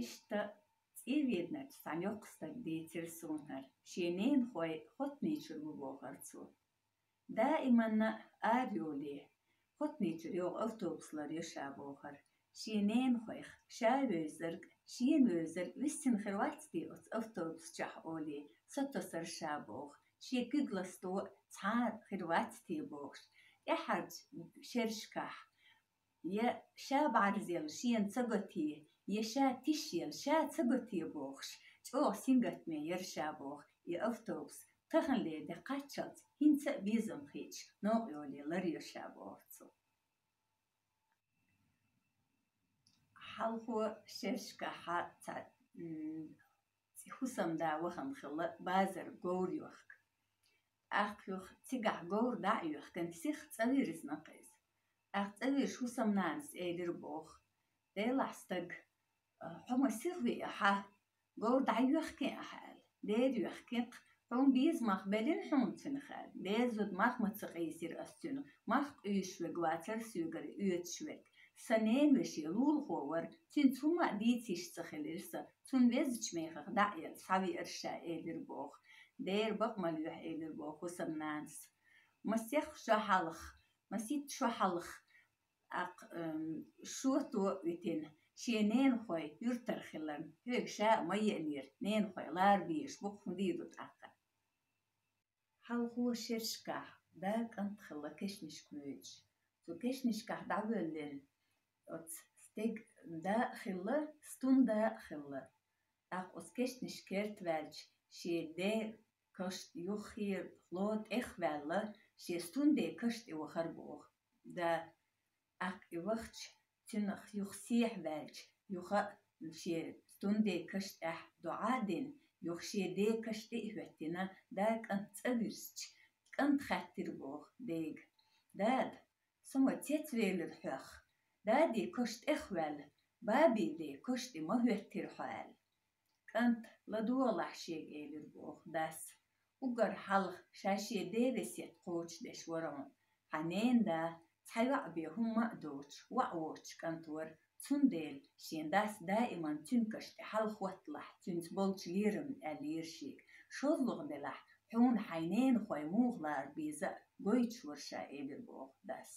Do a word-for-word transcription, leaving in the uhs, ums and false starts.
Иштта цӀийведанарча цхьан йоккха стага дийцира суна хӀара, шен ненахой хоттанечуьра ву бохура цо. Даиманна ара йолий, хоттанечуьра йогӀу автобус ларйо ша бохура. Шен ненахойх ша вевзарг, шена вевзарг виссина хир вац те оцу автобус чохь олий, сатосура ша боху, шен куьг ласто цхьа а хир вац те бохуш, тӀаьхьарчу шерашкахь я ша бӀарзъелла шена ца го те, я ша тишъелла ша ца го те бохуш, чӀогӀа сингаттаме яра ша боху и автобус, таханлера де кхаччалц хӀинца а безам хеташ, новкъа йолий ларйо ша боху цо. Хьалхо шерашкахь цхьа, м, хӀусамда вахана хилла базар говр йохка. ТӀаккха юха цигахь говр дӀа а йоьхкина, сиха цӀа вирзина-кх иза. ТӀаккха цӀа вирзича хӀусамнанас элира боху: «Делахь, стаг, хьо ма сиха веа хьа, говр дӀайоьхкина ахьа», — аьлла. «Дера йоьхкина-кх, хьуна беза мах беллина хьуна цуьнах», — аьлла. «Дера зуда, мах ма ца къийсира ас цуьнах, мах къуьйсуш верг вацара соьгара оьцуш верг. Сан ненавеше лулахо вара, цуьнца хӀумма а дийца йиш ца хилира сан, цунна везачу мехах дӀа а елла, схьавеара ша», — элира боху. «Дера бакъ ма лоьху», — элира боху хӀусамнанас. Масех шо хьалха, масийтта шо хьалха, тӀаккха, м, шото а витина, шен ненахой юьртара хиларна, хьоьга ша а ма еанера, ненахой лара безаш бу-кх, хӀун дийр ду тӀаккха. Хьалхо шерашкахь да кӀант хилла кешнашка воьдуш. Цу кешнашкахь дӀавоьллина оцу стеган да а хилла, стун да а хилла. ТӀаккха оцу кешнашка керта ваьлча, шен ден каш тӀе юххе ло тӀехваьлла, шен стун ден каш тӀе вахара боху да. ТӀаккха и вахча, цуьнах юха сехьа ваьлча, юха шен стун ден каш тӀехь доӀа а дина, юха шен ден каш тӀе а хӀоьттина, да кӀант цӀа вирзича, кӀанта хаьттира боху дега: «Дада, со ма цецвелира хьох, дади каш тӀехваьлла, баби ден каш тӀе ма хӀоьттира хьо», — аьлла. «КӀант, ладогӀалахь шега», — элира боху дас. Уггар хьалха ша шен ден весет кхочушдеш вара хьуна. Хьан ненан да цхьа йоӀ бен хӀумма а доцуш, воӀ воцуш кӀант вара, цундела шен дас даиман цуьнан каш тӀе хьалхотталахь, цуьнца болчу лерамна, аьллера шега. ШозлагӀа делахь, хьуна хьайн ненахой муха лара беза а гойтуш вара ша, элира боху дас.